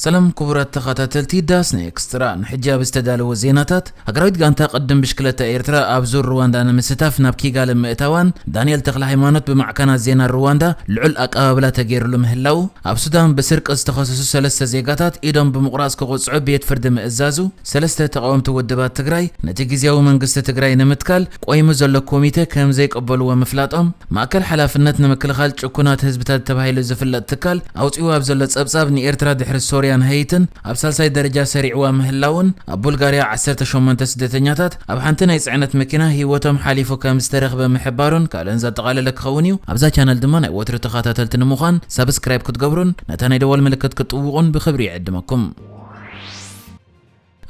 ሰላም ክቡራት ተኸታተልቲ ዳስ ኔክስትራ፣ ንሕጂ ኣብ ዝተዳለወ ዜናታት፣ ሃገራዊት ጋንታ ቅድም ብሽክለታ ኤርትራ ኣብ ዙር ሩዋንዳ ንምስታፍ ናብ ኪጋሊ ምእታዋን፣ ዳንኤል ተኽለ ሃይማኖት ብማዕከናት ዜና ሩዋንዳ ልዑል ኣቀባብላ ተገይሩሉ ምህላው፣ ኣብ ሱዳን ብስርቂ ዝተኸሰሱ ሰለስተ ዜጋታት ኢዶም ብምቑራጽ ክቕጽዑ ቤት ፍርዲ ምእዛዙ፣ ሰለስተ ተቓወምቲ ውድባት ትግራይ ነቲ ግዝያዊ መንግስቲ ትግራይ ንምትካል ቆይሙ ዘሎ ኮሚቴ ከም ዘይቅበልዎ ምፍላጦም፣ ማእከል ሓላፍነት ንምክልኻል ጭኩናት ህዝብታት ተባሂሉ ዝፍለጥ ትካል ኣውጺኡ ኣብ ዘሎ ጸብጻብ፣ ንኤርትራ ድሕሪ ሶርያን ሃይትን ኣብ ሳልሳይ ደረጃ ሰሪዕዋ ምህላውን፣ ኣብ ቡልጋርያ ዓሰርተ ሸሞንተ ስደተኛታት ኣብ ሓንቲ ናይ ጽዕነት መኪና ህይወቶም ሓሊፉ ከም ዝተረኽበ ምሕባሩን ካልእን ዘጠቓለለ ክኸውን እዩ። ኣብዛ ቻነል ድማ ናይ ወትሩ ተኸታተልቲ ንምዃን ሳብስክራይብ ክትገብሩን ነታ ናይ ደወል ምልክት ክትጥውቑን ብኽብሪ ይዕድመኩም።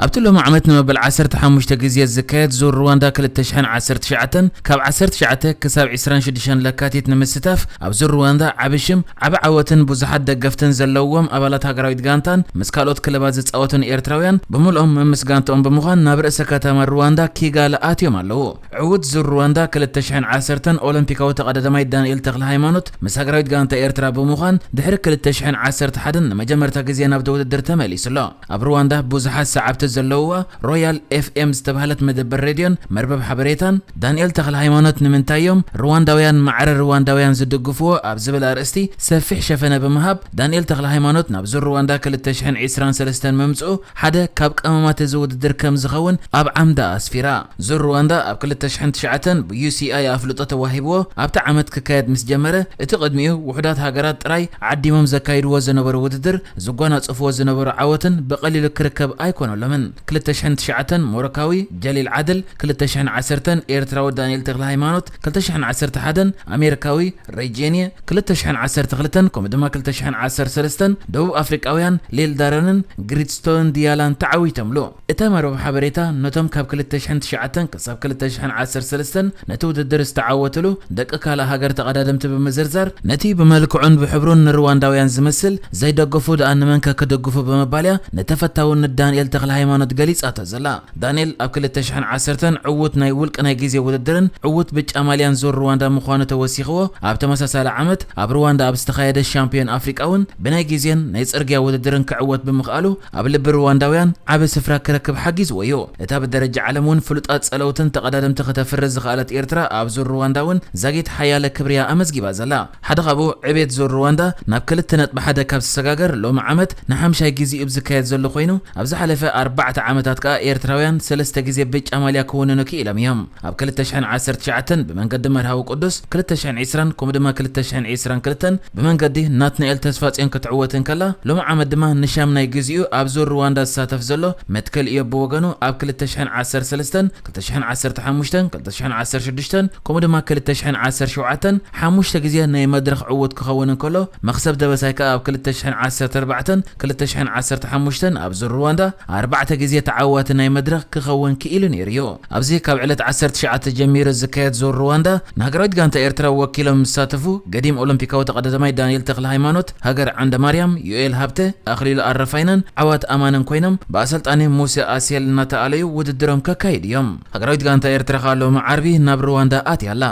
ኣብቲ ሎሚ ዓመት ንመበል ዓሰርተ ሓሙሽተ ግዜ ዝካየድ ዙር ሩዋንዳ ክልተ ሽሕን ዓሰርተ ትሽዓተን፣ ካብ ዓሰርተ ትሽዓተ ክሳብ ዕስራን ሽዱሽተን ለካቲት ንምስታፍ፣ ኣብ ዙር ሩዋንዳ ዓቢ ሽም፣ ዓቢ ዓወትን ብዙሓት ደገፍትን ዘለዎም ኣባላት ሃገራዊት ጋንታን ምስ ካልኦት ክለባት ዝጻወቱን ኤርትራውያን ብምልኦም መምስ ጋንትኦም ብምዃን ናብ ርእሰ ከተማ ሩዋንዳ ኪጋሊ ኣትዮም ኣለዉ። ዕዉት ዙር ሩዋንዳ ክልተ ሽሕን ዓሰርተን ኦሎምፒካዊ ተቐዳዳማይ ዳንኤል ተኽለ ሃይማኖት ምስ ሃገራዊት ጋንታ ኤርትራ ብምዃን ድሕሪ ክልተ ሽሕን ዓሰርተ ሓደን ንመጀመርታ ግዜ ናብቲ ውድድር ተመሊሱ ኣሎ። ኣብ ሩዋንዳ ብዙሓት ሰዓብቲ ዘለውዋ ሮያል ኤፍ ኤም ዝተባህለት መደበር ሬድዮን መርበብ ሓበሬታን፣ ዳንኤል ተኽለ ሃይማኖት ንምንታይ እዮም ሩዋንዳውያን ማዕረ ሩዋንዳውያን ዝድግፍዎ ኣብ ዝብል ኣርእስቲ ሰፊሕ ሸፈነ ብምሃብ፣ ዳንኤል ተኽለ ሃይማኖት ናብ ዙር ሩዋንዳ ክልተ ሽሕን ዕስራን ሰለስተን ምምጽኡ ሓደ ካብ ቀመማት እዚ ውድድር ከም ዝኸውን ኣብ ዓምዳ ኣስፊራ። ዙር ሩዋንዳ ኣብ ክልተ ሽሕን ትሽዓተን ብ ዩ ሲ ኣይ ኣፍልጦ ተዋሂብዎ ኣብቲ ዓመት ክካየድ ምስ ጀመረ፣ እቲ ቅድሚኡ ውሑዳት ሃገራት ጥራይ ዓዲሞም ዘካይድዎ ዝነበሩ ውድድር ዝጓናጸፍዎ ዝነበሩ ዓወትን ብቐሊሉ ክርከብ ኣይኮነሎምን። ክልተ ሽሕን ትሽዓተን ሞሮካዊ ጀሊል ዓድል፣ ክልተ ሽሕን ዓሰርተን ኤርትራዊ ዳንኤል ተኽለ ሃይማኖት፣ ክልተ ሽሕን ዓሰርተ ሓደን ኣሜሪካዊ ሬይ ጄንየ፣ ክልተ ሽሕን ዓሰርተ ክልተን ከምኡ ድማ ክልተ ሽሕን ዓሰርተ ሰለስተን ደቡብ ኣፍሪቃውያን ሊል ዳረንን ግሪትስቶን ዲያላን ተዓዊቶምሉ። እታ መርበብ ሓበሬታ ነቶም ካብ ክልተ ሽሕን ትሽዓተን ክሳብ ክልተ ሽሕን ዓሰርተ ሰለስተን ነቲ ውድድር ዝተዓወትሉ ደቂ ካልእ ሃገር ተቐዳደምቲ ብምዝርዛር፣ ነቲ ብመልክዑን ብሕብሩን ንሩዋንዳውያን ዝመስል ዘይደገፉ ደኣ ንመንከ ክድግፉ ብምባል እያ ንተፈታውነት ዳንኤል ተኽለ ሃይማኖት ገሊጻቶ ዘላ። ዳንኤል ኣብ ክልተ ሽሕን ዓሰርተን ዕዉት ናይ ውልቂ ናይ ግዜ ውድድርን ዕዉት ብጫ ማልያን ዙር ሩዋንዳ ምዃኑ ተወሲኽዎ፣ ኣብ ተመሳሳሊ ዓመት ኣብ ሩዋንዳ ኣብ ዝተኻየደ ሻምፒዮን ኣፍሪቃ እውን ብናይ ግዜን ናይ ጽርግያ ውድድርን ክዕወት ብምኽኣሉ ኣብ ልቢ ሩዋንዳውያን ዓቢ ስፍራ ክረክብ ሓጊዝዎ እዩ። እታ ብደረጃ ዓለም እውን ፍሉጣት ጸለውትን ተቐዳደምቲ ከተፍሪ ዝኸኣለት ኤርትራ ኣብ ዙር ሩዋንዳ እውን ዛጊት ሓያለ ክብሪ እያ ኣመዝጊባ ዘላ። ሓደ ካብኡ ዕቤት ዙር ሩዋንዳ ናብ ክልተ ነጥቢ ሓደ ካብ ዝሰጋገር ሎሚ ዓመት ንሓምሻይ ግዜኡ ዝካየድ ዘሎ ኮይኑ፣ ኣብ ዝሓለፈ ኣርባዕተ ዓመታት ከኣ ኤርትራውያን ሰለስተ ግዜ ብጫ ማልያ ክውንኑ ክኢሎም እዮም። ኣብ ክልተ ሽሕን ዓሰርተ ትሽዓተን ብመንገዲ መርሃዊ ቅዱስ፣ ክልተ ሽሕን ዕስራን ከምኡ ድማ ክልተ ሽሕን ዕስራን ክልተን ብመንገዲ ናትናኤል ተስፋጽዮን ክትዕወት እንከላ፣ ሎሚ ዓመት ድማ ንሻምናይ ግዜኡ ኣብ ዙር ሩዋንዳ ዝሳተፍ ዘሎ መትከል ኢዮብ ብወገኑ ኣብ ክልተ ሽሕን ዓሰርተ ሰለስተን፣ ክልተ ሽሕን ዓሰርተ ሓሙሽተን፣ ክልተ ሽሕን ዓሰርተ ሽዱሽተን ከምኡ ድማ ክልተ ሽሕን ዓሰርተ ሸውዓተን ሓሙሽተ ግዜ ናይ መድረኽ ዕዉት ክኸውን እንከሎ፣ መኽሰብ ደበሳይ ከኣ ኣብ ክልተ ሽሕን ዓሰርተ ኣርባዕተን ክልተ ሽሕን ዓሰርተ ሓሙሽተን ኣብ ዙር ሩዋንዳ ኣርባዕተ ግዜ ተዓዋቲ ናይ መድረኽ ክኸውን ክኢሉ ነይሩ እዩ። ኣብዚ ካብ ዕለት ዓሰርተ ትሽዓተ ጀሚሩ ዝካየድ ዙር ሩዋንዳ ንሃገራዊት ጋንታ ኤርትራ ወኪሎም ዝሳተፉ ገዲም ኦሎምፒካዊ ተቐዳዳማይ ዳንኤል ተኽለ ሃይማኖት፣ ሃገር ዓንደ ማርያም፣ ዩኤል ሃብተ፣ ኣኽሊሉ ኣረፋይነን ዓዋት ኣማንን ኮይኖም ብኣሰልጣኒ ሙሴ ኣሴል እናተኣለዩ ውድድሮም ከካይዱ እዮም። ሃገራዊት ጋንታ ኤርትራ ከኣ ሎሚ ዓርቢ ናብ ሩዋንዳ ኣትያ ኣላ።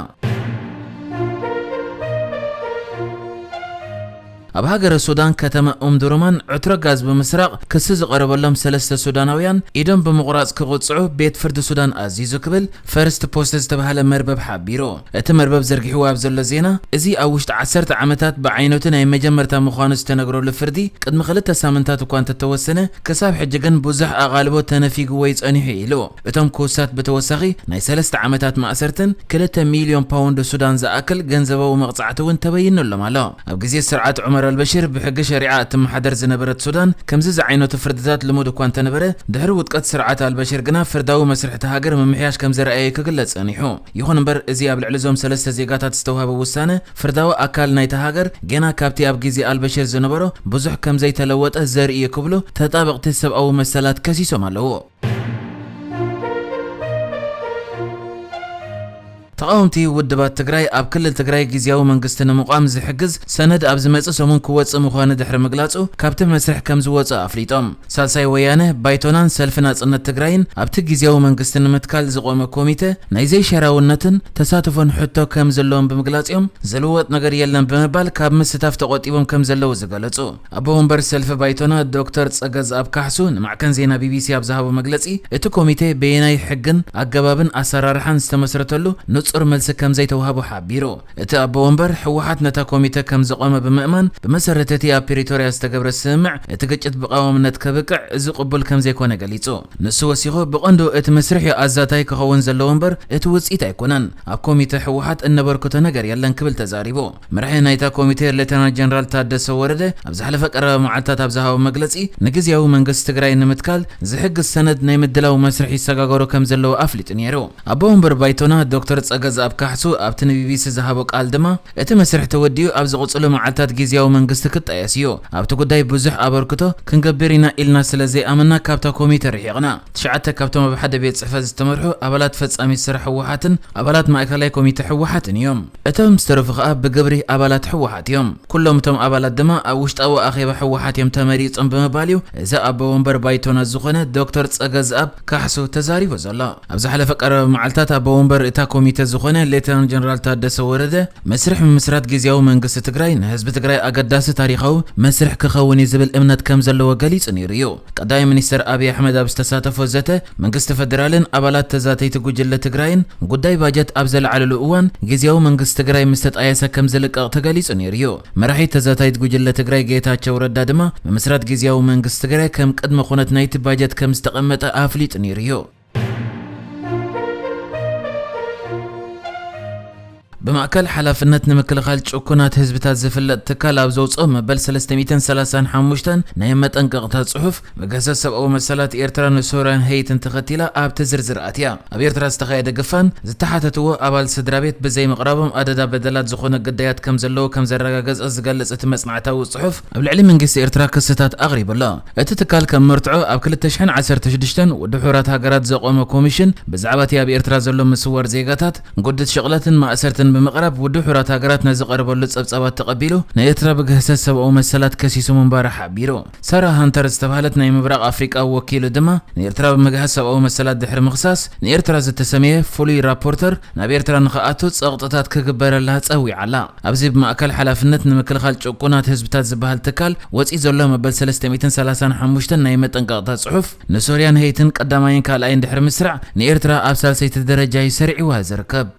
ኣብ ሃገረ ሱዳን ከተማ ኡምዱሩማን ዕትሮ ጋዝ ብምስራቕ ክሲ ዝቐረበሎም ሰለስተ ሱዳናውያን ኢዶም ብምቑራጽ ክቕጽዑ ቤት ፍርዲ ሱዳን ኣዚዙ ክብል ፈርስት ፖስት ዝተባህለ መርበብ ሓቢሩ። እቲ መርበብ ዘርጊሕዎ ኣብ ዘሎ ዜና፣ እዚ ኣብ ውሽጢ ዓሰርተ ዓመታት ብዓይነቱ ናይ መጀመርታ ምዃኑ ዝተነግረሉ ፍርዲ ቅድሚ ክልተ ሳምንታት እኳ እንተተወሰነ፣ ክሳብ ሕጂ ግን ብዙሕ ኣቓልቦ ተነፊግዎ እዩ ጸኒሑ ኢሉ። እቶም ክውሳት ብተወሳኺ ናይ ሰለስተ ዓመታት ማእሰርትን ክልተ ሚልዮን ፓውንድ ሱዳን ዝኣክል ገንዘባዊ መቕጻዕቲ እውን ተበይኑሎም ኣሎ። ኣብ ግዜ ስርዓት ዑመር ኣልበሽር ብሕጊ ሸሪዓ እትመሓደር ዝነበረት ሱዳን ከምዚ ዝዓይነቱ ፍርድታት ልሙድ እኳ እንተነበረ፣ ድሕሪ ውድቀት ስርዓት ኣልበሽር ግና ፍርዳዊ መስርሕ እታ ሃገር ምምሕያሽ ከም ዘርኣየ ክግለጽ ጸኒሑ። ይኹን እምበር፣ እዚ ኣብ ልዕሊ እዞም ሰለስተ ዜጋታት ዝተዋህበ ውሳነ፣ ፍርዳዊ ኣካል ናይታ ሃገር ገና ካብቲ ኣብ ግዜ ኣልበሽር ዝነበሮ ብዙሕ ከም ዘይተለወጠ ዘርኢ እዩ ክብሉ ተጣበቕቲ ሰብኣዊ መሰላት ከሲሶም ኣለዉ። ተቓወምቲ ውድባት ትግራይ ኣብ ክልል ትግራይ ግዝያዊ መንግስቲ ንምቋም ዝሕግዝ ሰነድ ኣብ ዝመጽእ ሰሙን ክወጽእ ምዃኑ ድሕሪ ምግላጹ፣ ካብቲ መስርሕ ከም ዝወጹ ኣፍሊጦም። ሳልሳይ ወያነ፣ ባይቶናን ሰልፊ ናጽነት ትግራይን ኣብቲ ግዝያዊ መንግስቲ ንምትካል ዝቖመ ኮሚተ ናይ ዘይሸራውነትን ተሳትፎን ሕቶ ከም ዘለዎም ብምግላጽ እዮም፣ ዝልወጥ ነገር የለን ብምባል ካብ ምስታፍ ተቖጢቦም ከም ዘለዉ ዝገለጹ። ኣቦ ወንበር ሰልፊ ባይቶና ዶክተር ጸገዝኣብ ካሕሱ ንማዕከን ዜና ቢቢሲ ኣብ ዝሃቦ መግለጺ፣ እቲ ኮሚቴ በየናይ ሕግን ኣገባብን ኣሰራርሓን ዝተመስረተሉ ንጹር መልሲ ከም ዘይተዋህቦ ሓቢሩ። እቲ ኣቦ ወንበር፣ ህወሓት ነታ ኮሚተ ከም ዘቖመ ብምእማን፣ ብመሰረት እቲ ኣብ ፕሪቶርያ ዝተገብረ ስምምዕ እቲ ግጭት ብቐዋምነት ከብቅዕ እዚ ቅቡል ከም ዘይኮነ ገሊጹ። ንሱ ወሲኹ፣ ብቐንዱ እቲ መስርሕ እዩ ኣዛታይ ክኸውን ዘለዎ እምበር እቲ ውጽኢት ኣይኮነን። ኣብ ኮሚተ ህወሓት እነበርክቶ ነገር የለን ክብል ተዛሪቡ። መራሒ ናይታ ኮሚቴ ሌተናል ጀነራል ታደሰ ወረደ ኣብ ዝሓለፈ ቀረባ መዓልታት ኣብ ዝሃቦ መግለጺ፣ ንግዝያዊ መንግስቲ ትግራይ ንምትካል ዝሕግዝ ሰነድ ናይ ምድላው መስርሕ ይሰጋገሩ ከም ዘለዉ ኣፍሊጡ ነይሩ። ኣቦ ወንበር ባይቶና ዶክተር ጸገዝኣብ ካሕሱ ኣብቲ ንቢቢሲ ዝሃቦ ቃል ድማ፣ እቲ መስርሕ ተወዲኡ ኣብ ዝቕጽሉ መዓልታት ግዝያዊ መንግስቲ ክጣየስ እዩ። ኣብቲ ጉዳይ ብዙሕ ኣበርክቶ ክንገብር ኢና ኢልና ስለ ዘይኣመና ካብታ ኮሚተ ርሒቕና። ትሽዓተ ካብቶም ኣብ ሓደ ቤት ጽሕፈት ዝተመርሑ ኣባላት ፈጻሚት ስራሕ ህወሓትን ኣባላት ማእከላይ ኮሚተ ህወሓትን እዮም። እቶም ዝተረፉ ከኣ ብግብሪ ኣባላት ህወሓት እዮም። ኩሎም እቶም ኣባላት ድማ ኣብ ውሽጣዊ ኣኼባ ህወሓት እዮም ተመሪጾም ብምባል እዩ እዚ ኣቦ ወንበር ባይቶና ዝኾነ ዶክተር ጸገዝኣብ ካሕሱ ተዛሪቡ ዘሎ። ኣብ ዝሓለፈ ቀረባ መዓልታት ኣቦ ወንበር እታ ኮሚተ ዝኾነ ሌተናል ጀነራል ታደሰ ወረደ፣ መስርሕ ምምስራት ግዝያዊ መንግስቲ ትግራይ ንህዝቢ ትግራይ ኣገዳሲ ታሪኻዊ መስርሕ ክኸውን እዩ ዝብል እምነት ከም ዘለዎ ገሊጹ ነይሩ እዩ። ቀዳማይ ሚኒስትር ኣብይ ኣሕመድ ኣብ ዝተሳተፎ ዘተ፣ መንግስቲ ፈደራልን ኣባላት ተዛተይቲ ጉጅለ ትግራይን ጉዳይ ባጀት ኣብ ዘለዓለሉ እዋን፣ ግዝያዊ መንግስቲ ትግራይ ምስ ተጣየሰ ከም ዝልቀቕ ተገሊጹ ነይሩ እዩ። መራሒ ተዛታይት ጉጅለ ትግራይ ጌታቸው ረዳ ድማ፣ ምምስራት ግዝያዊ መንግስቲ ትግራይ ከም ቅድመ ኩነት ናይቲ ባጀት ከም ዝተቐመጠ ኣፍሊጡ ነይሩ እዩ። ብማእከል ሓላፍነት ንምክልኻል ጭኩናት ህዝብታት ዝፍለጥ ትካል ኣብ ዘውፅኦ መበል ሰለስተ ሚእትን ሰላሳን ሓሙሽተን ናይ መጠንቀቕታ ጽሑፍ፣ መገሰስ ሰብኣዊ መሰላት ኤርትራ ንሶርያን ሄይትን ተኸቲላ ኣብቲ ዝርዝር ኣትያ። ኣብ ኤርትራ ዝተኻየደ ግፋን ዝተሓተትዎ ኣባል ስድራ ቤት ብዘይ ምቕራቦም ኣደዳ በደላት ዝኾነ ግዳያት ከም ዘለዉ ከም ዘረጋገጸ ዝገልጽ እቲ መጽናዕታዊ ጽሑፍ፣ ኣብ ልዕሊ መንግስቲ ኤርትራ ክስታት ኣቕሪቡ ኣሎ። እቲ ትካል ከም መርትዖ ኣብ ክልተ ሽሕን ዓሰርተ ሽዱሽተን ውድብ ሕቡራት ሃገራት ዘቖመ ኮሚሽን ብዛዕባ እቲ ኣብ ኤርትራ ዘሎ ምስዋር ዜጋታት፣ ግዱድ ሽቕለትን ማእሰርትን ብምቕራብ ውድብ ሕቡራት ሃገራት ነዚ ቀረበሉ ጸብጻባት ተቐቢሉ ንኤርትራ ብግህሰት ሰብኣዊ መሰላት ከሲሱ ምንባሩ ሓቢሩ። ሳራ ሃንተር ዝተባህለት ናይ ምብራቕ ኣፍሪቃ ወኪሉ ድማ ንኤርትራ ብምግሃስ ሰብኣዊ መሰላት ድሕሪ ምኽሳስ ንኤርትራ ዝተሰመየ ፍሉይ ራፖርተር ናብ ኤርትራ ንኽኣቱ ጸቕጥታት ክግበረላ ጸዊዓ ኣላ። ኣብዚ ብማእከል ሓላፍነት ንምክልኻል ጭቁናት ህዝብታት ዝበሃል ትካል ወጺኡ ዘሎ መበል ሰለስተ ሚእትን ሰላሳን ሓሙሽተን ናይ መጠንቀቕታ ጽሑፍ ንሶርያን ሄይትን ቀዳማይን ካልኣይን ድሕሪ ምስራዕ ንኤርትራ ኣብ ሳልሰይቲ ደረጃ እዩ ሰሪዕዋ ዝርከብ።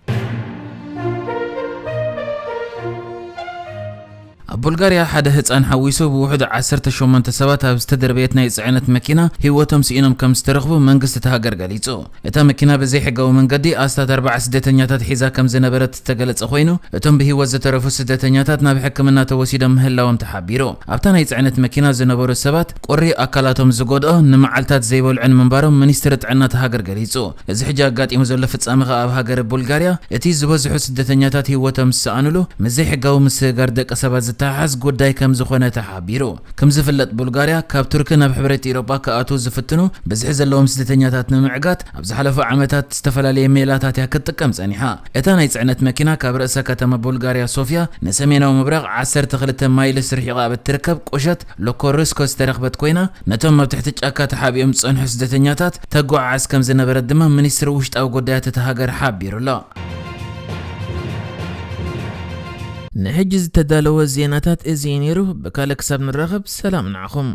ኣብ ቡልጋርያ ሓደ ህጻን ሓዊሱ ብውሑድ ዓሰርተ ሸሞንተ ሰባት ኣብ ዝተደርበየት ናይ ጽዕነት መኪና ህይወቶም ስኢኖም ከም ዝተረኽቡ መንግስቲ እታ ሃገር ገሊጹ። እታ መኪና ብዘይሕጋዊ መንገዲ ኣስታት ኣርባዓ ስደተኛታት ሒዛ ከም ዝነበረት ዝተገለጸ ኮይኑ፣ እቶም ብህይወት ዝተረፉ ስደተኛታት ናብ ሕክምና ተወሲዶም ምህላዎም ተሓቢሩ። ኣብታ ናይ ጽዕነት መኪና ዝነበሩ ሰባት ቁሪ ኣካላቶም ዝጎድኦ ንመዓልታት ዘይበልዑን ምንባሮም ሚኒስትሪ ጥዕና እታ ሃገር ገሊጹ። እዚ ሕጂ ኣጋጢሙ ዘሎ ፍጻመ ከኣ ኣብ ሃገረ ቡልጋርያ እቲ ዝበዝሑ ስደተኛታት ህይወቶም ዝሰኣኑሉ ምስ ዘይሕጋዊ ምስግጋር ደቂ ሰባት ዝተሓሓዝ ጉዳይ ከም ዝኾነ ተሓቢሩ። ከም ዝፍለጥ ቡልጋርያ ካብ ቱርኪ ናብ ሕብረት ኤውሮጳ ክኣትዉ ዝፍትኑ ብዝሒ ዘለዎም ስደተኛታት ንምዕጋት ኣብ ዝሓለፉ ዓመታት ዝተፈላለየ ሜላታት እያ ክትጥቀም ጸኒሓ። እታ ናይ ጽዕነት መኪና ካብ ርእሰ ከተማ ቡልጋርያ ሶፍያ ንሰሜናዊ ምብራቕ ዓሰርተ ክልተ ማይልስ ርሒቓ ኣብ እትርከብ ቁሸት ሎኮርስኮ ዝተረኽበት ኮይና፣ ነቶም ኣብ ትሕቲ ጫካ ተሓቢኦም ዝጸንሑ ስደተኛታት ተጓዓዕዝ ከም ዝነበረት ድማ ሚኒስትሪ ውሽጣዊ ጉዳያት እታ ሃገር ሓቢሩ ኣሎ። ንሕጂ ዝተዳለወ ዜናታት እዚ እዩ ነይሩ። ብካልእ ክሳብ ንራኸብ ሰላም ንዓኹም።